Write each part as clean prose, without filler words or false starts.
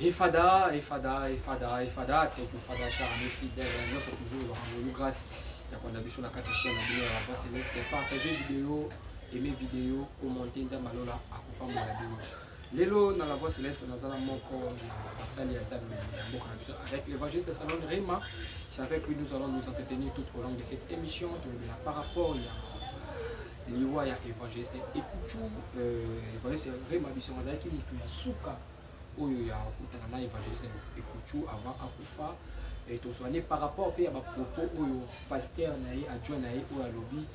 Efada, Efada, Efada, Efada, thank you Father, cher ami fidèle, nyonso toujours ezwaka ngolu grâce ya kolanda biso na kati ya chaîne na bino ya La Voix Céleste. Partagez vidéo, aimez vidéo, commentez, Nzambe alola akopambola bino. Lelo na La Voix Céleste nazala moko na basali ya Nzambe ya mboka na biso avec l'évangéliste Salon Rema. C'est avec lui nous allons nous entretenir tout au long de cette émission tolobela par rapport ya liwa ya évangéliste Ekuchu. Évangéliste Rema biso azalaki motu ya suka oyo ya kokutana na évangéliste Ekuchu avant akufa. Toswane par rapport mpe ya bapropos oyo pasteur na ye, adjoint na ye, oyo alobi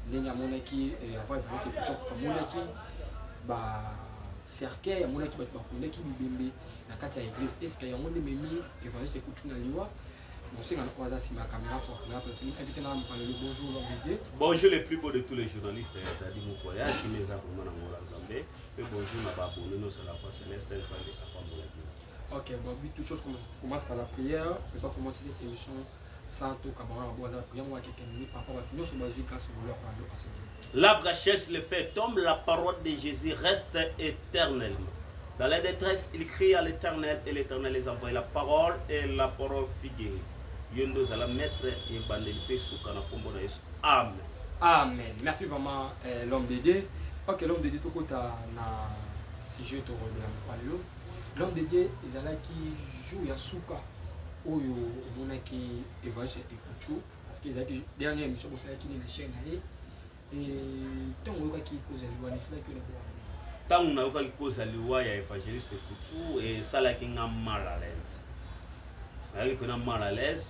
ndenge amonaki avant évangéliste Ekuchu akufa, amonaki ba cercueil, amonaki bato bakundaki bibembe na kati ya église. Est ce que yango nde memi évangéliste Ekuchu na liwa? Mosenga na oyo aza nsima ya caméra, invité na mokalo. Bonjour l'homme de Dieu. Bonjour le plus beau de tous les journalistes, Dadi Mokoya, kimi eza vraiment na ngola Nzambe. Pe bonjour na ba abonnés nyonso la Voix Céleste, Nzambe apambola bino. Ok, bon, toute chose commence par la prière. On ne peut pas commencer cette émission sans tout camarade à la prière. Moi, quelques minutes par rapport à nous sommes grâce au voleur par le L'arbre chasse le fait tombe, la parole de Jésus reste éternellement. Dans la détresse, il crie à l'Éternel et l'Éternel les envoie la parole et la parole fit guérir. Yondo zala maître et bandeli pe suka na kombo na Yesu. Amen. Amen. Merci vraiment l'homme de Dieu. Ok, l'homme de Dieu tokota na sujet to robela mokwa. L'homme de Dieu ezalaki jour ya suka oyo omonaki évangile Ekuchu parce que ezalaki dernière émission bosalaki na chaîne na ye. Ntango oyokaki kozala liwa esalaki yo na Ntango nayokaki kozala liwa ya évangéliste Ekuchu, esalaki nga mal à l'aise, nayaki mpena mal à l'aise.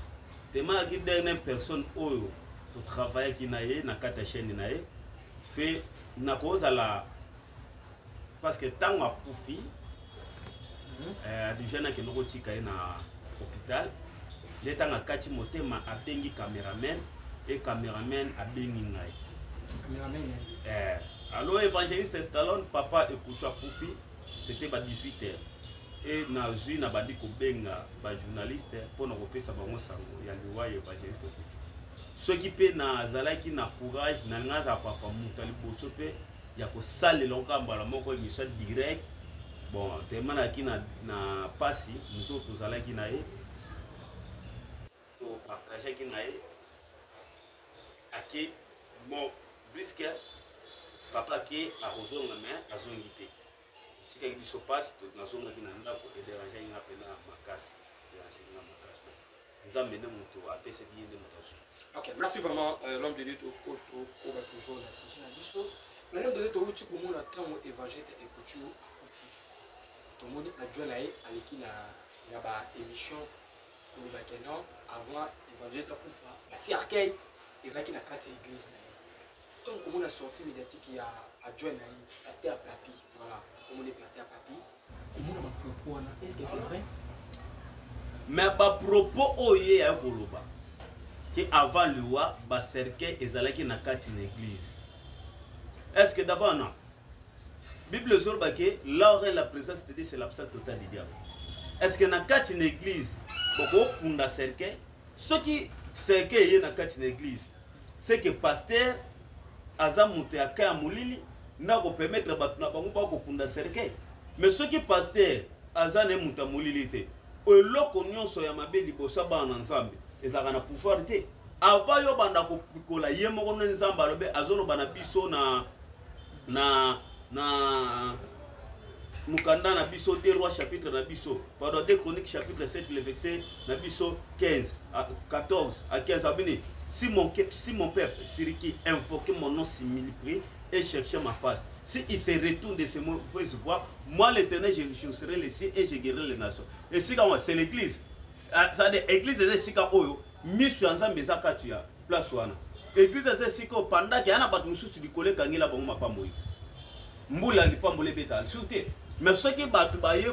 Temayaki dernière personne oyo totravaillaki na ye na kati ya chaîne na ye, mpe nakozala parce que ntango akufi, adija nakende kotika ye na hôpital. Nde ntango akati motema, abengi cameraman e cameraman abengi ngai. Allo évangéliste Stallone, papa Ekuchu akufi. C'était ba 18 heures e nazwi na bandi kobenga bajournaliste mpona kopesa bango sango ya liwa ya évangéliste Ekuchu. Soki mpe nazalaki na courage, nalinga azala papa moto ya liboso mpe ya kosalela kaka mbala moko émission direct. Bon, tellement nayaki na pasi, moto oyo tozalaki na ye, topartageaki na ye, ake. Bon, puisque papa ake, akozonga, mais azongi te, etikaki biso pasi. Nazongaki na ndako, edérangeaki nga mpena makasi, edérangeaki nga makasi. Bon, Nzambe nde moto apesaki ye, nde moto azwi. Ok, merci vraiment l'homme de Dieu. Tokoba toujours na sujet na biso na l'homme de Dieu. Touti komona ntango évangéliste Ekuchu akufi, tomoni adjoint na ye aleki na baémission koloba ke non, avant évangéliste akufa, bacercueil ezalaki na kati ya église na ye. Ntango komona sortie médiatique ya adjoint na ye, pasteur Papi, voilà, komona pasteur Papi, komona bapropos wana, est ce que c'est vrai? Mais bapropos oyo ye ya koloba ke avant liwa bacercueil ezalaki na kati na église, est ce que d'abord non, Bible ezoloba ke là où est la présence de Dieu, c'est l'absence totale du diable. Est ce que na kati na église bokokunda cercueil? Soki cercueil eye na kati na église, c'est que pasteur aza moto ya ka ya molili nde akopermettre bato na bango bakokunda cercueil. Mais soki pasteur aza na ye moto ya molili te, eloko nyonso ya mabe liboso ya bana na Nzambe ezalaka na pouvoir te. Avant yo banda kopikola ye moko nde Nzambe alobi, azoloba na biso na mokanda na biso 2 Rois chapitre na biso, pardon, 2 Chroniques chapitre 7, le verset na biso 15 à 14 à 15, abini: Si mon peuple celui qui invoque mon nom s'humilie et cherche ma face, si il se retourne de ses mauvaises voies, moi l'Éternel, je serai le ciel et je guérirai les nations. Esika wana, c'est l'église. C'est-à-dire église eza esika oyo miso ya Nzambe eza kati ya place wana. Église eza esika oyo pandaki ya na bato mosusu likolo ekangela bango mapamboli, mbula lipamboli ebetaka lisusu te. Mais soki bato baye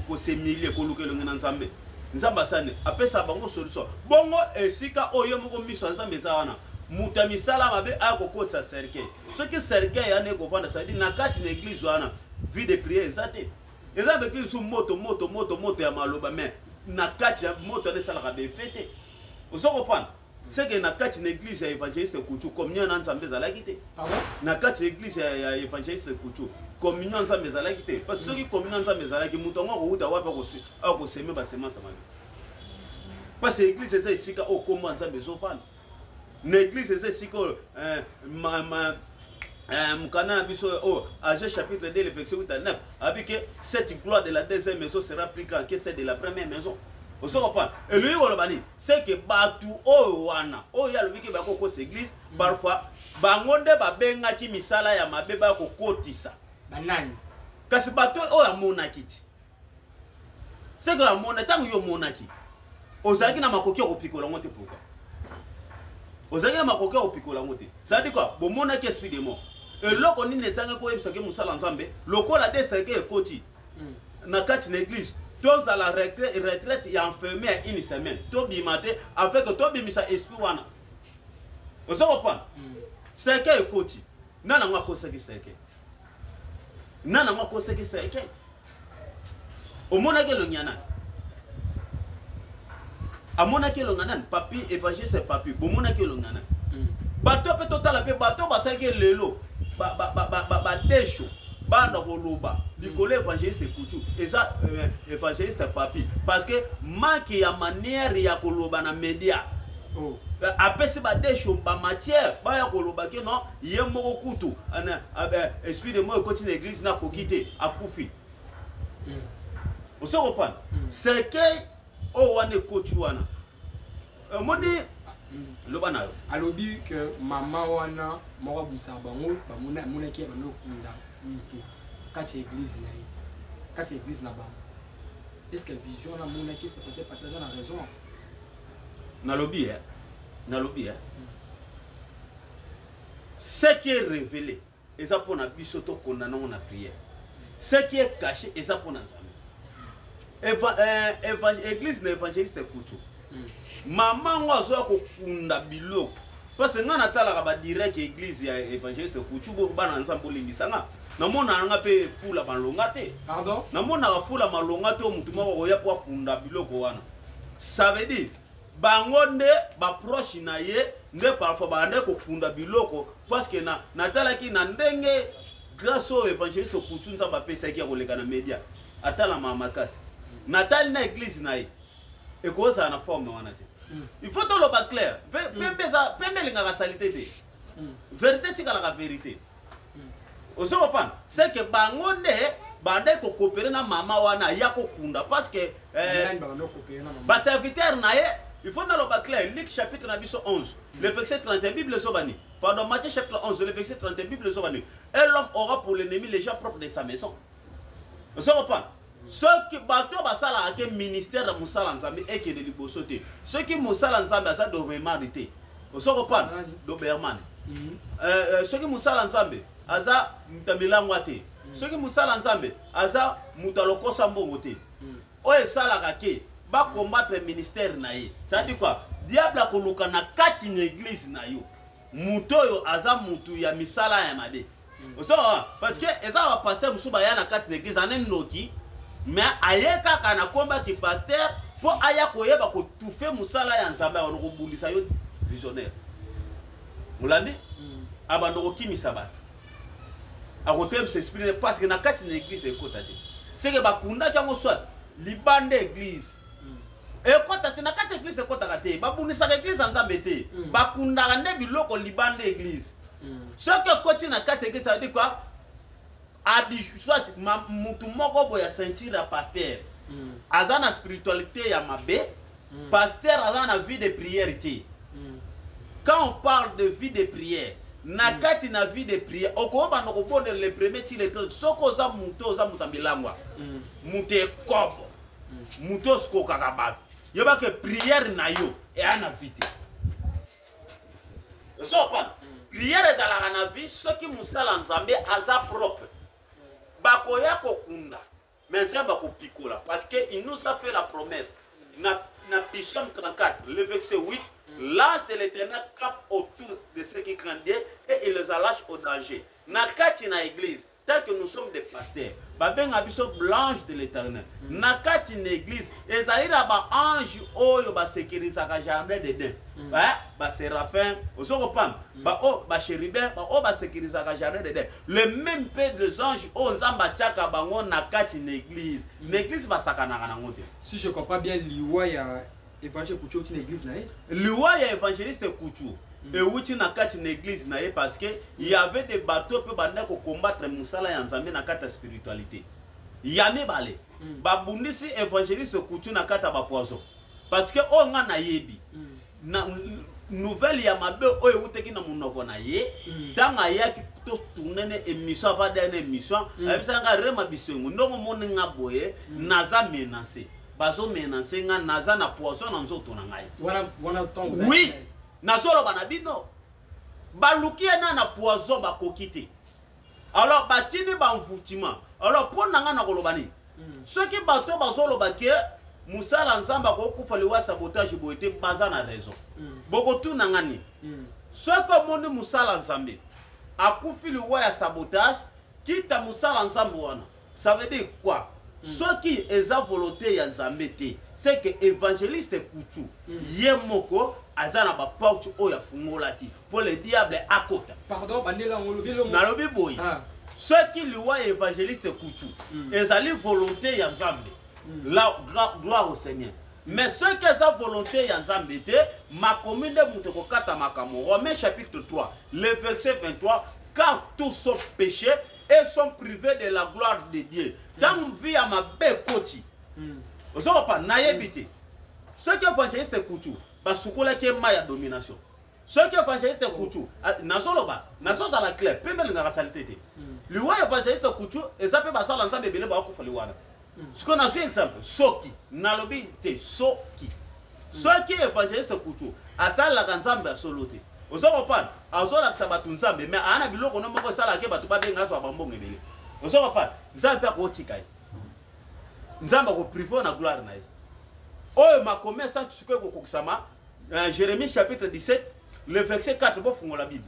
kos'humilier, koluka elongi na Nzambe, Nzambe asani apesa bango solution. Bongo esika oyo ye moko miso ya Nzambe eza wana, moto ya misala mabe aya kokotisa cercueil, soki cercueil wana ekovanda, c'est-à-dire na kati na église wana vie de prière eza te. Eza baeglise mosusu moto moto moto moto ya maloba, mais na kati ya moto wana esalaka baeffet te. Ozo comprendre? C'est que na kati na église ya évangéliste Kuchu, communion na Nzambe ezalaki te. Na kati ya église ya évangéliste Kuchu, communion Nzambe ezalaki te. Parce que soki communion Nzambe ezalaki, moto yango akowuta wapi akoseme basemence mabe? Parce que église eza esika oyo kombo ya Nzambe ezovanda. Na église eza esika oyo mokanda na biso oyo Aggée chapitre 2, le verset 8 à 9, abi que cette gloire de la deuxième maison sera plus grande que celle de la première maison. Ozo comprendre? Eloyi koloba nini? C'est que bato oyo wana oyo alobi ke bakokosa église, parfois bango nde babengaki misala ya mabe bakokotisa. Banani? Kasi bato oyo amonaki ti, c'est que amona, ntango yo omonaki, ozalaki na makoki ya kopikola yango te. Pourquoi ozalaki na makoki ya kopikola yango te? C'est-à-dire quoi? Bomonaki esprit de mort. Eloko nini ezangaki koyebisaki mosala Nzambe lokola de cercueil ekoti na kati na église? Tozala retraite ya enfermé ya une semaine, tobima te afin que tobimisa esprit wana. Ozo comprendre? Cercueil ekoti, nani yango akosaki cercueil? Nani yango akosaki cercueil? Omonaki elongi ya nani? Amonaki elongi ya nani? Papi, évangéliste Papi, bomonaki elongi ya nani? Bato mpe totala mpe bato basalaki lelo badesho banda koloba likolo évangéliste Kutu eza évangéliste Papi, parce que manque ya manière ya koloba na média. Apesi badesho bamatière baya koloba ke non, ye moko kutu esprit de mort ekoti na église, nakoki te, akufi. Ozo comprendre? Cercueil oyo wana ekoti wana, omoni, loba na yo. Alobi ke mama wana moko abumisaka bango, amonaki ya bando okunda mutu kati ya église na ye, kati ya église na bango. Est ce que vision wana amonaki, est ce que pasteur Papi aza na raison? Nalobi e, nalobi e, ce qui est révélé eza mpona biso tokondana ngo na prière. Ce qui est caché eza mpona Nzambe. Église na évangéliste Kutu, mama ngo azoya kokunda biloko, parce que ngai natalaka badirect église ya évangéliste Kutu. Bana Nzambe, olimbisa nga, namonaka nga mpe fula malonga te. Pardon? Namonaka fula malonga te. Oyo motu moko koya mpo akunda biloko wana, ça veut dire bango nde baproche na ye nde parfois bande kokunda biloko, parce que na natalaki na ndenge grâce oyo évangéliste Kutu Nzambe apesaki ya koleka na média, atalama makasi. Natali na église na ye, ekozala na forme wana te. Il faut toloba clair. Pembe eza pembe, elingaka saleté te. Vérité tikalaka vérité. Ozo comprendre? C'est que bango nde bande kokopere na mama wana aya kokunda, parce que Nani babanda kokopere na mama? Baserviteur na ye. Il faut naloba clair. Luc chapitre na biso 11, le verset 31, Bible ezobani, pardon, Matthieu chapitre 11, le verset 31, Bible ezobani: et l'homme aura pour l'ennemi les gens propres de sa maison. Ozo comprendre? Soki bato basalaka ke ministère ya mosala Nzambe ekende liboso te, soki mosala Nzambe aza doberman te, ozo comprendre? Nani? Doberman. Soki mosala Nzambe aza moto ya milangwa te, soki mosala Nzambe aza moto alokosa mbongo te, oyo esalaka ke bacombattre ministère na ye, c'est-à-dire quoi? Diable akoluka na kati na église na yo moto oyo aza motu ya misala ya mabe. Ozo, parce que eza bapasteur mosusu baya na kati na église ane ndoki, mais aye kaka na kombaki pasteur mpo aya koyeba kotufe mosala ya Nzambe. Abanda kobundisa yo visionnaire, molandi, abanda kokimisa bato, akotelemisa esprit ne, parce que na kati na église ekota te. Seke bakundaki yango soit libanda église, ekota te na kati église, ekotaka te. Babundisaka église ya Nzambe te. Bakundaka nde biloko libanda église. Soki ekoti na kati église, ça veut dire quoi? Abi soit mutu moko boye ya ceinture ya pasteur aza na spiritualité ya mabe, pasteur aza na vie de prière te. Quand on parle de vie de prière, na kati na vie de prière, okobanda kobondela le premier ti le 30. Soki oza moto, oza moto ya milangwa, moto ekobo, moto osikokaka bato, yebake prière na yo eya na vie te. Ozopana, prière ezalaka na vie soki mosala Nzambe aza propre. Bakoya kokunda, mais Nzambe akopikola, parce que il nous a fait la promesse na Psaume 34, le verset 8: l'ange de l'Éternel campe autour de ceux qui craignent Dieu et il les arrache au danger. Na kati na église, Tant que nous sommes des pasteurs, babenga biso blanche de l'Éternel. Na kati na église ezali na ba ange oyo basekirisaka jardin d'Eden. Ba séraphin, ozo kopamba, ba oyo ba chérubin, ba oyo basekirisaka jardin d'Eden. Le même peu des anges oyo Nzambe atiaka bango na kati na église. Na église basakanaka nango te. Si je comprends bien, liwa ya évangile Kuchu euti na église na ye. Liwa ya évangéliste Kuchu euti na kati na église na ye parce que il y avait des bateaux mpe banda kocombattre mosala ya Nzambe na kati ya spiritualité. Ya mibale, babundisi évangéliste Kuchu na kati ya bapoison, parce que oyo nga nayebi na nouvelle ya mabe oyo eutaki na monoko na ye, ntango ayaki totourne ne émission, avant dernière émission, ayebisaka nga: "Rema Bisengo, ndongo omoni nga boye, naza menacé, bazomenace nga, naza na poison na nzoto na ngai." Wana wana ntango Oui, nazoloba na bino, baluki ye na poison, bakoki te. Alors batindi bamvutima. Alors mpo na nga na koloba nini? Soki bato bazoloba ke mosala Nzambe akokufa liwa sabotage boye te, baza na raison. Bokotuna nga nini? Soki omoni mosala Nzambe akufi liwa ya sabotage, kita mosala Nzambe wana, ça veut dire quoi? Soki eza volonté ya Nzambe te, c'est que évangéliste Kuchu ye moko aza na baporte oyo afungolaki mpo le diable akota. Pardon, bandela yango, olobi elongo. Nalobi boye: soki liwa ya évangéliste Kuchu ezali volonté ya Nzambe, la gloire au Seigneur. Mais soki eza volonté ya Nzambe te, makomi nde moto ekokata makambo. Romains chapitre 3, le verset 23: "Car tous sont péchés et sont privés de la gloire de Dieu." Ntango vie ya mabe ekoti, ozokopa, nayebi te soki évangéliste Kutu basukolaki ye mai ya domination. Soki évangéliste Kutu, nazoloba, nazozala clair, mpe melingaka saleté te. Liwa ya évangéliste Kutu eza mpe basala Nzambe ebele bakokufa liwana. Sikoyo nazwi exemple, soki nalobi te, soki évangéliste Kutu asalelaka Nzambe ya solo te, oza kopana, azolakisa bato Nzambe, mais aa na biloko no moko esalaka bato babenga, azwa bambongo ebele, oza kopana, Nzambe mpe akotika ye, Nzambe akoprive na gloire na ye. Oyo makomi esantu sikoyo ekokokisama, Jérémie chapitre 17, le verset 4. Bofungola Bible,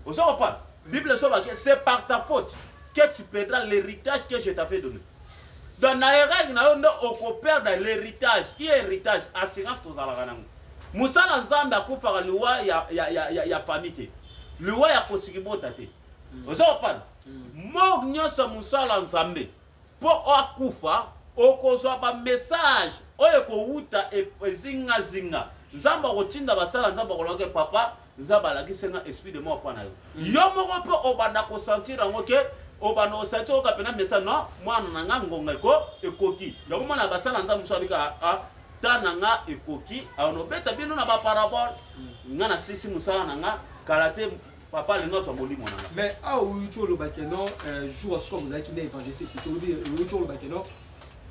oza kopana, Bible ezobake: "C'est par ta faute que tu perdras l'héritage que je t'avais donné." Donc na erreur na yo nde okoperdre l'héritage. Qui est héritage? Assurance tozalaka nango. Mosala Nzambe akufaka liwa ya famille te, liwa ya kosikibota te. Oza kopana, mort nyonso mosala Nzambe mpo akufa, okozwa bamessage oyo ekowuta ezingazinga. Nzambe akotinda basala Nzambe, akolobaki: "Papa, Nzambe alakisi nga esprit de mort mpo na yo." Yo moko mpe obanda kosentir yango ke obanda kosentir oyoka mpena message: "Non, mwana na nga, ngonga ekoki." Yango mwana basala Nzambe mosusu abika: "Ta na nga ekoki." Aonobeta bino na baparabole: "Nga nasisi mosala na nga kala te, papa alingi azwa molimo na nga." Mais awa oyuti olobaki non, jour asuka bozalaki na évangéliste Kutu, oyuti olobaki non,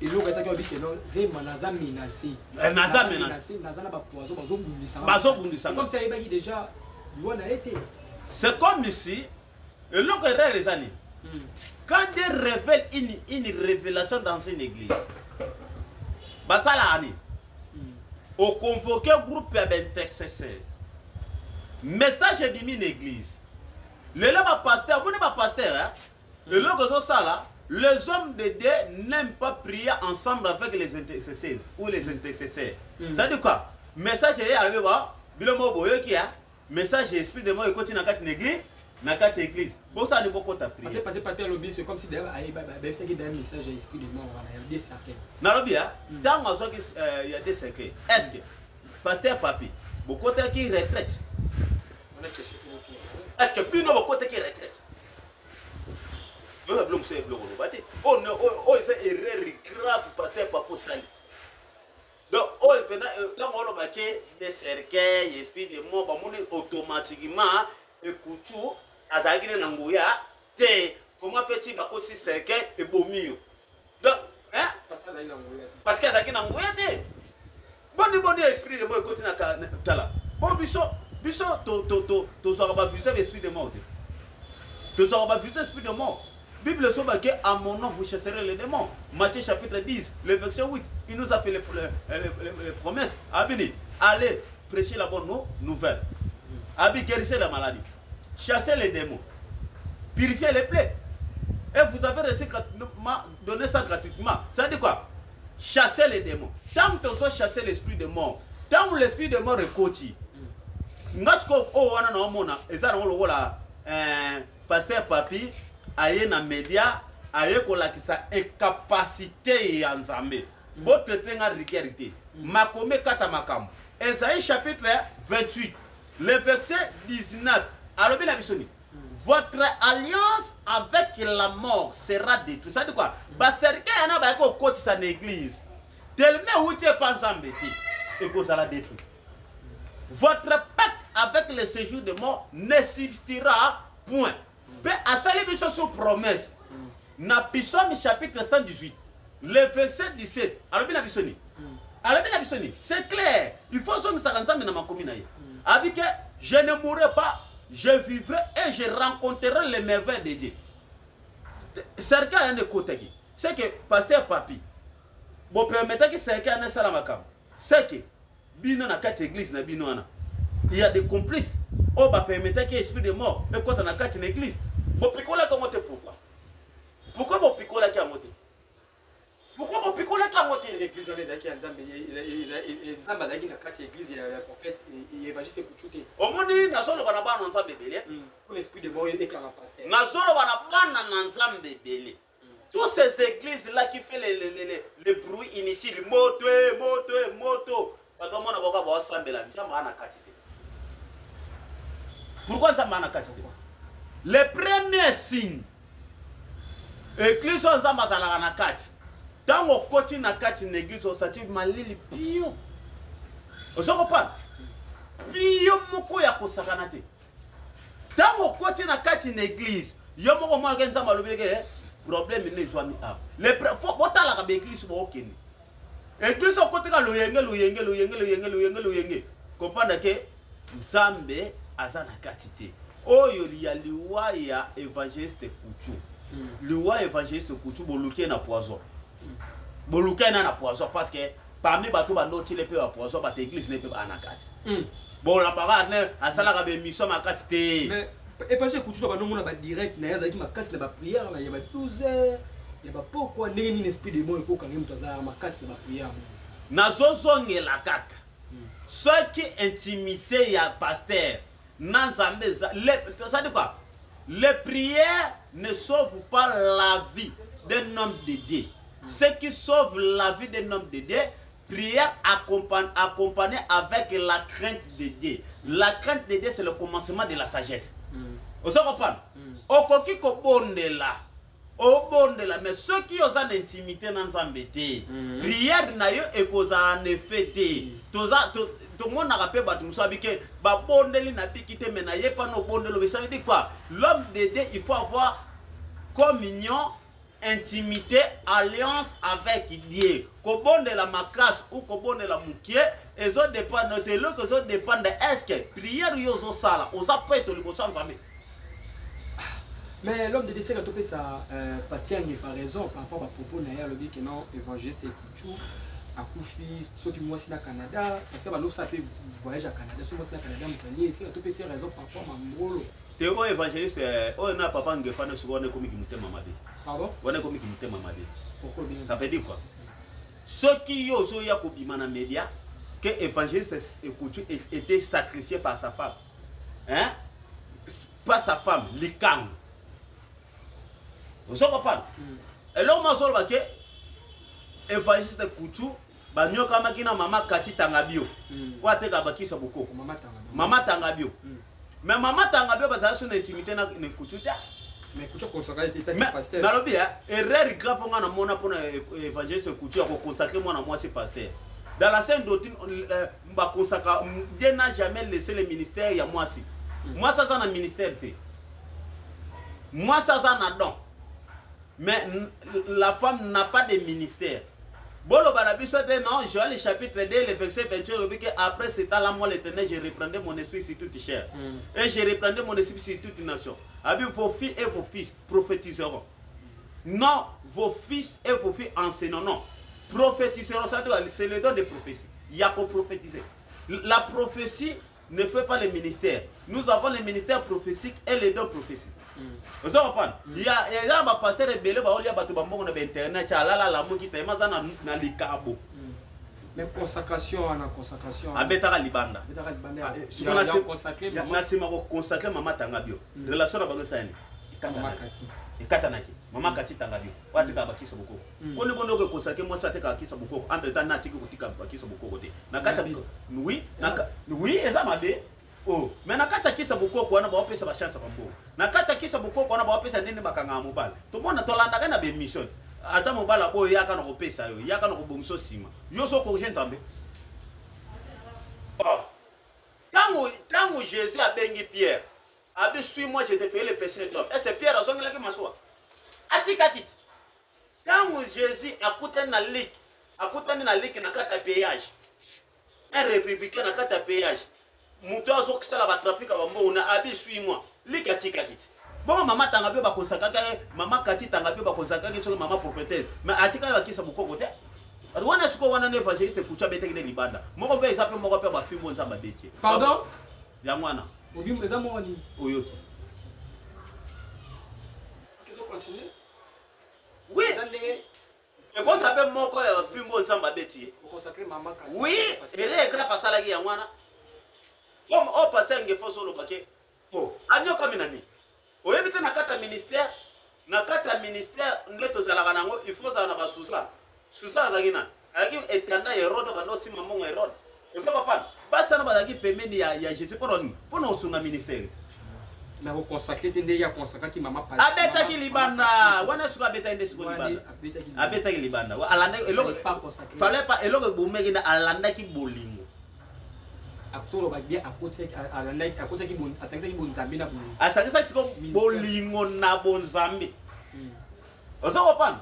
eloko ezalaki oyebi ke non, vraiment naza menacé. Naza menacé. Naza na bapoison, bazobundisa. Bazobundisa. Comme si ayebaki déjà liwa na ye te. C'est comme ici, eloko erreur eza nini? Quand Dieu révèle une révélation dans une église, basalaka nini? Oconvoke groupe ya baintercesseur, message ebimi na église. Lelo bapasteur, omoni bapasteur, eloko ezosala, les hommes de Dieu n'aiment pas prier ensemble avec les intercesseurs ou les intercesseurs. Ça dit quoi? Message eye, alobi ba bino moko boyoki ya message, esprit de mort ekoti na kati na église, na kati ya église bosala ni bokota prière. Parce que pasteur alobi, c'est comme si d'ailleurs bayebisaki d'ailleurs message ya esprit de mort wana ya deux cercueils. Nalobi ya ntango azwaki ya deux cercueils, est ce que pasteur Papi bokotaki retraite? Est ce que bino bokotaki retraite? Oyo biloko mosusu ya biloko oloba te, oyo eza erreur grave. Pasteur Papi osali, donc oyo mpena ntango olobaki de cercueil, esprit de mort, bamoni automatiquement ekutu azalaki ne na nguya te. Comment fait-il bakosi cercueil ebomi yo? Donc hein? Parce que azalaki na nguya te. Boni boni esprit de mort ekoti na tala bon, biso tozwaka bavision ya esprit de mort te, tozwaka bavision esprit de mort. Bible ezobake: "À mon nom vous chasserez les démons." Matthieu chapitre 10, le verset 8. Il nous a fait les promesses. Abini, allez prêcher la bonne nouvelle, abi guérissez la maladie, chassez les démons, purifiez les plaies. Et vous avez reçu gratuitement, donné ça gratuitement. Ça veut dire quoi? Chasser les démons. Tant que tu chasser l'esprit de mort, tant que l'esprit de mort ekoti, nga sikoyo oyo wana naomona eza nango lokola eh, pasteur Papi aye na media, aye kolakisa incapacité ya Nzambe. Botraite nga rigueur te, makomi ekata makambo. Esaïe chapitre 28 le verset 19 alobi na biso nini? Votre alliance avec la mort sera détruite. Ça dit quoi? Bacercueil yana bayaki kokotisa na église, tellement euti epa Nzambe te, ekozala détruit. Votre pacte avec le séjour de mort ne subsistera point. Mpe asali biso sur promesse na Psaume chapitre 118 le verset 17. Alobi na biso nini? Alobi na biso nini? C'est clair, il faut ozongisaka Nzambe na makomi na ye. Abi ke je ne mourrai pas, je vivrai et je rencontrerai les merveilles de Dieu. Cercueil yana ekotaki, c'est que pasteur Papi bopermetaki cercueil yana esala makambo. C'est que bino na kati ya église na bino wana, il y a des complices oyo bapermetaki esprit de mort ekɔta na kati na église. Bopikolaki yango te. Pourquoi? Pourquoi bopikolaki yango te? Pourquoi bopikolaki yango te? Église wana ezalaki ya Nzambe, Nzambe azalaki na kati ya église ya prophète évangéliste Ekutu te. Omoni, nazoloba na bana na Nzambe ebele. Pour l'esprit de mort ekanga pasteur. Nazoloba na bana na Nzambe ebele. Tous ces églises là qui fait les bruits inutiles, moto e moto e moto, bato bamona boka baosambela, Nzambe aa na kati te. Pourquoi Nzambe aa na kati te? Le premier signe, église oyo Nzambe azalaka na kati, ntango okoti na kati na église, osati malili pio, ozokopana pio moko ya kosakana te. Ntango okoti na kati na église, yo moko omonaka Nzambe alobi ke problème ne ezwami awa. Botalaka baéglise, bookende église, okotika loyenge, loyenge, loyenge, loyenge, loyenge, loyenge, comprendre ke Nzambe aza na kati te. Oyo ya liwa ya évangéliste Kutu, liwa évangéliste Kutu, boluki ye na poison, boluki ye na poison, parce que parmi bato bandotile mpe bapoison, bato église ne mpe baa na kati. Bolambaka ne asalaka baémission makasi te. Mais évangile Kutu, banomona badirect na ye, azalaki makasi na baprière na ya ba 12 heures ya bapokwa. Ndenge nini esprit de mort ekokanga ye, moto azalaka makasi na baprière? Nazozongela kaka, soki intimité ya pasteur na Nzambe eza, ça dit quoi? Les prières ne sauvent pas la vie d'un homme de Dieu. Ce qui sauve la vie d'un homme de Dieu, prière accompagnée avec la crainte de Dieu. La crainte de Dieu, c'est le commencement de la sagesse. Ozo comprendre? Okoki kobondela, obondela, mais soki oza na intimité na Nzambe te, prière na yo ekozala na effet te. Toza tomonaka mpe bato mosusu abike babondeli na biki te, mais na ye mpana obondeli obe. Ça veut dire quoi? L'homme de Dieu, il faut avoir communion, intimité, alliance avec Dieu. Kobondela makasi ou kobondela mokie ezodépendre te. Eloko ezodépendre, est ce que prière yo ozosala, oza peto liboso ya Nzambe? Mais l'homme de Dieu, c'est topesa pasteur Ngefa raison par rapport à propos na ye. Alobi ke non, évangéliste Ekutu akufi soki mwasi na Canada, parce que balobisa mpe voyage ya Canada, soki mwasi na Canada mozali. Esika topesa raison par rapport mambrolo. Te, oyo évangéliste oyo na papa Ngefa nyonso wana ekomiki motema mabe. Pardon? Wana ekomiki motema mabe. Pourquoi bien? Ça veut dire quoi? Soki yo ozoya kobima na média que évangéliste Ekutu était sacrifié par sa femme, hein, pas sa femme, likango, ozo comprendre? Eloko mo azoloba ke évangéliste Kutu banyokamaki na mama Kati Tanga Bio, oyo atekaka bakisa bokoko. Mama Tanga. Mama Tanga Bio. Mais mama Tanga Bio bazala so na intimité na Kutu te. Mais Kutu akonsaka ete etaki Mais pasteur. Nalobi ya erreur grave nga namona mpona évangéliste Kutu ya koconsacrer mwana mwasi pasteur. Dans la sainte doctrine, bakonsaka, Dieu n'a jamais laissé le ministère ya mwasi. Mwasi aza na ministère te, mwasi aza na don, mais la femme n'a pas de ministère. Boloba na biso te non. Joël chapitre 2 le verset 28 elobi ke après ce temps là, moi l'Éternel, je reprendrai mon esprit sur toute chair et je reprendrai mon esprit sur toute nation. Abi vos filles et vos fils prophétiseront. Non, vos fils et vos filles enseignent, non, prophétiseront. Ça veut dire, c'est le don de prophétie. Il y a qu'on prophétiser. La prophétie ne fait pas le ministère. Nous avons le ministère prophétique et le don prophétie. Oza comprendre? Ya eza ba pasteur ebele baolia bato bambongo na bainternet, alala alamuki tayema aza na likabo. Mais consacration wana, consacration wana. Abetaka libanda. Abetaka libanda. Ah, sikoyo consacré na mama nsima koconsacre mama tanga bio, relation na bango esala nini? Mama Ekatanaki. Kati. Ekatanaki. Mama Kati tanga bio oyo atekaka bakisa bokoko. Poni boni oke consacre mwasi atekaka kisa bokoko, entre temps na atiki kotika bakisa bokoko te na kati ya Mabe. Oui, oui, eza mabe. Oh, mais na kati ya kisa bokoko wana baopesa bachance ya bambongo. Na kati ya kisa bokoko wana baopesa ndenge bakangaka mobali. Tomona, tolandaka na baémission, ata mobali oyo yaka na kopesa yo, yaka na kobongisa nsima yo so corrige Nzambe. Oh. Ntango Jésus abengi Pierre, abi: "Suis moi, je te ferai le pêcheur d'homme." Est-ce Pierre azongelaki masuwa, atikaki te? Ntango Jésus akutani na lik, akutani na lik na kati ya péage, un républicain na kati ya péage, moto azokisala batrafic ya bambongo na abi: "Suis moi." Lik atikaki te. Bongo mama tanga mpe bakosakaka ye, mama Kati tanga mpe bakosakaki soki mama prophétesse, mais atikali bakisa bokoko te wana. Sikoyo wana na évangéliste Kutu abetaki nde libanda moko mpe eza mpe moko mpe bafimbo Nzambe abeti ye. Pardon? Yango wana. Obi eza moko nini? Oyoki? Ok, to continue. Oui. Eza ndenge ekonza mpe moko ya bafimbo Nzambe abeti ye. Oconsacré mama Kati. Oui, erreur grave asalaki yango wana. Comme oyo pasteur Ngefa ozolobake po anyokami na nini, oyebi te. Na kati ya ministère, na kati ya ministère nde tozalaka nango, il faut ozala na basusan. Susan azalaki nani? Azalaki etanda ya Herode, banda osima mbongo ya Herode. Oza kopana basi wana bazalaki pembeni ya Jésus mpona nini? Mpona kosunga ministère. Mais akoconsacré te ndenge aconsacraki mama Abetaki libanda wana. Sikoyo abetaki nde sikoyo libanda. Abetaki. Abetaki libanda, alandaki eloko. Fallait pas consacrer. Fallait pas. Eloko ebomeki nde alandaki bolingo. Akoloba bien, akotiaki, alandaki, akotiaki, asangisaki bonzambe na bolingo. Asangisaki sikoyo Ministère. Bolingo na bonzambe. Oza kopana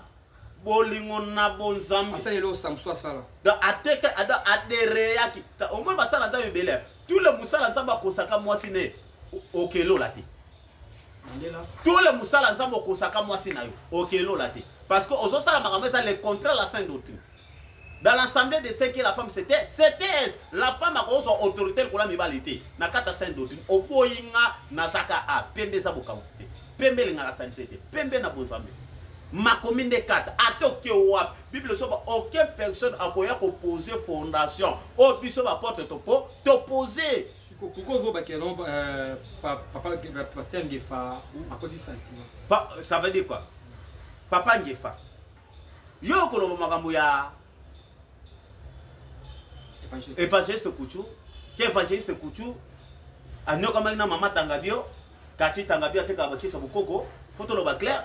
bolingo na bonzambe. Asala eloko Samson asala. Donc ateka, donc adereyaki. Omoni basala Nzambe ebele, tout le mosala Nzambe akosaka mwasi ne okelola te. Mandela. Tout le mosala Nzambe okosaka mwasi na yo, okelola te, parce que ozosala makambo eza le contraire la sainte doctrine. Dans l'assemblée de ceux qui la femme, c'était la femme akozwa autorité likolo ya mibali te. Na kati ya sainte doctrine, oboyi nga nazaka a pembe, eza bokambo te. Pembe elingaka saleté te, pembe na bonzambe makomi nde kata. Ata oke wapi, Bible ezoba aucune personne akoya kopose fondation oyo biso baapôtre topo topose. Pourquoi ozobakela non papa pasteur Ngefa akoti sentiment? Ça veut dire quoi, papa Ngefa? Yo okoloba makambo ya évangéliste Kutu ke évangéliste Kutu anyokamaki na mama Tangabio, Kati Tangabio atekaka bakisa bokoko. Fo toloba clair.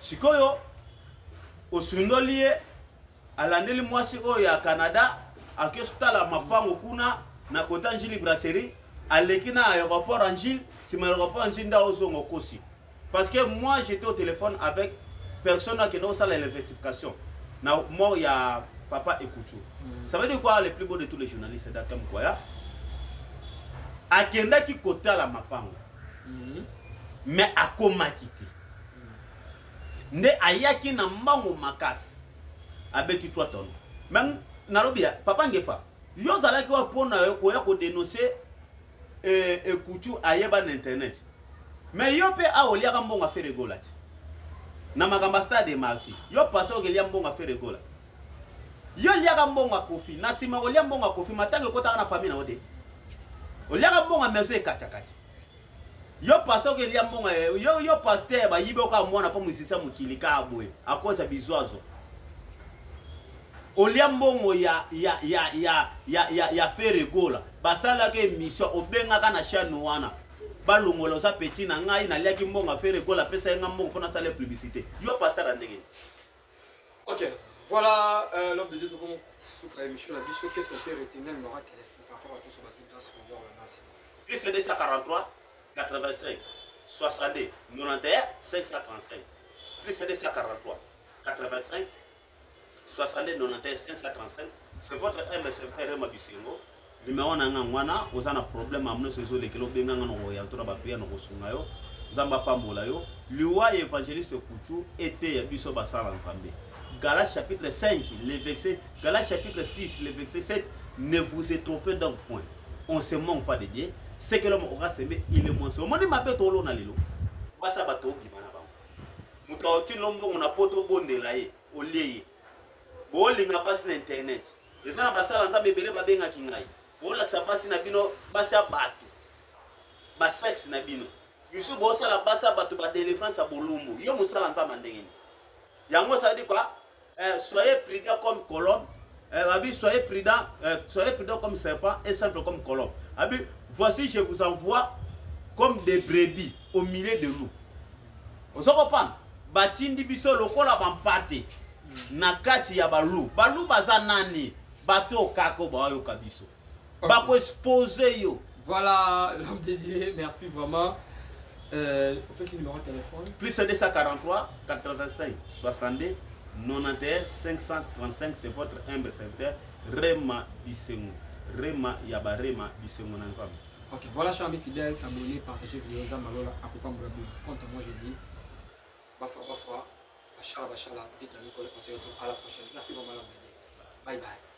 Sikoyo osundoli ye, alandeli mwasi oyo ya Canada, ake tala mapango kuna na kota Njili Brasserie, aleki na aéroport ya Njili, nsima aéroport ya Njili nde ozonga. Okosi, parce que moi j'étais au téléphone avec personne akende kosala l'investigation na mort ya papa Ekutu. Ça veut dire quoi? Le plus beau de tous les journalistes, Dr Mkwaya, akendaki kotala mapango, mais akomaki te. Nde ayaki na mbango makasi, abeti 3 tonnes. Mais nalobi ya papa Ngefa, yo ozalaki wa mpona yo koya kodénoncer Ekutu ayeba na internet, mais yo mpe awa oliaka mbongo Ferre Gola te na makambo ya Stade Martyr. Yo pase okelia mbongo Ferre Gola, yo oliaka mbongo ya Kofi. Na nsima kolia mbongo ya Kofi, matango ekotaka na famille na yo te. Oliaka mbongo ya maison ekatiakati. Yo pase okelia mbongo yo pasteur, bayibi oka mwana mpo mosisa mokili kaka boye akoza bizwazo. Olia mbongo ya Ferre Gola, basalaka émission, obengaka na chaîne wana balongola. Oza petit na ngai, naliaki mbongo ya Ferre Gola, apesa ye nga mbongo mpo nasala publicité. Yo pasteur ya ndenge nini? Ok, voilà l'homme de Dieu, comment sur l'émission la biso, qu'est-ce qu'on peut retenir? Numéro de téléphone par rapport à tout ce que vous avez là? Plus 243 85 62 91 535, plus 243 85 62 91 535. C'est votre humble serviteur Rema Bisengo. Numéro na nga wana. Oza na problème ya nyonso ezolekela, obenganga na koya to na baprière na kosunga yo. Nzambe apambola yo. Liwa ya évangéliste Kutu ete ya biso basala Nzambe. Galates chapitre 5 le verset, Galates chapitre 6 le verset 7: ne vous trompez donc point, on se moque pas de Dieu. Ce que l'homme aura semé, il le moissonnera. Omoni mabe tolona lelo. Basi ya bato obima na bango. Moto aotindi mbongo na poto obondela ye, olie ye. Bolinga basi na internet. Eza na basala Nzambe ebele babengaki ngai. Bolakisa basi na bino, basi ya bato. Ba sexe na bino. Misusu bosala basi ya bato ba delivrance ya bolumbu. Yo mosala Nzambe ndenge nini? Yango ça veut dire quoi? Soyez prudent comme colombe. Abi, soyez prudent comme serpent et simple comme colombe. Abi, voici je vous envoie comme des brebis au milieu de loups. Ozo comprendre? Batindi biso lokola bampate na kati ya balu. Balu baza nani? Bato kaka bayoka biso. Bako exposer yo. Voilà, l'homme de Dieu, merci vraiment. On peut numéro de téléphone. Plus 243 85 62 91 535, c'est votre humble serviteur Rema Bisengo. Rema Yaba Rema Bisengo na Nzambe. Ok, voilà, chers amis fidèles, s'abonner, partager vidéo, Nzambe Alola, akopambola bino. Quant à moi, je dis, bafwa bafwa, bachala bachala, vite, on se retrouve à la prochaine. Merci vraiment, l'homme de Dieu. Bye bye.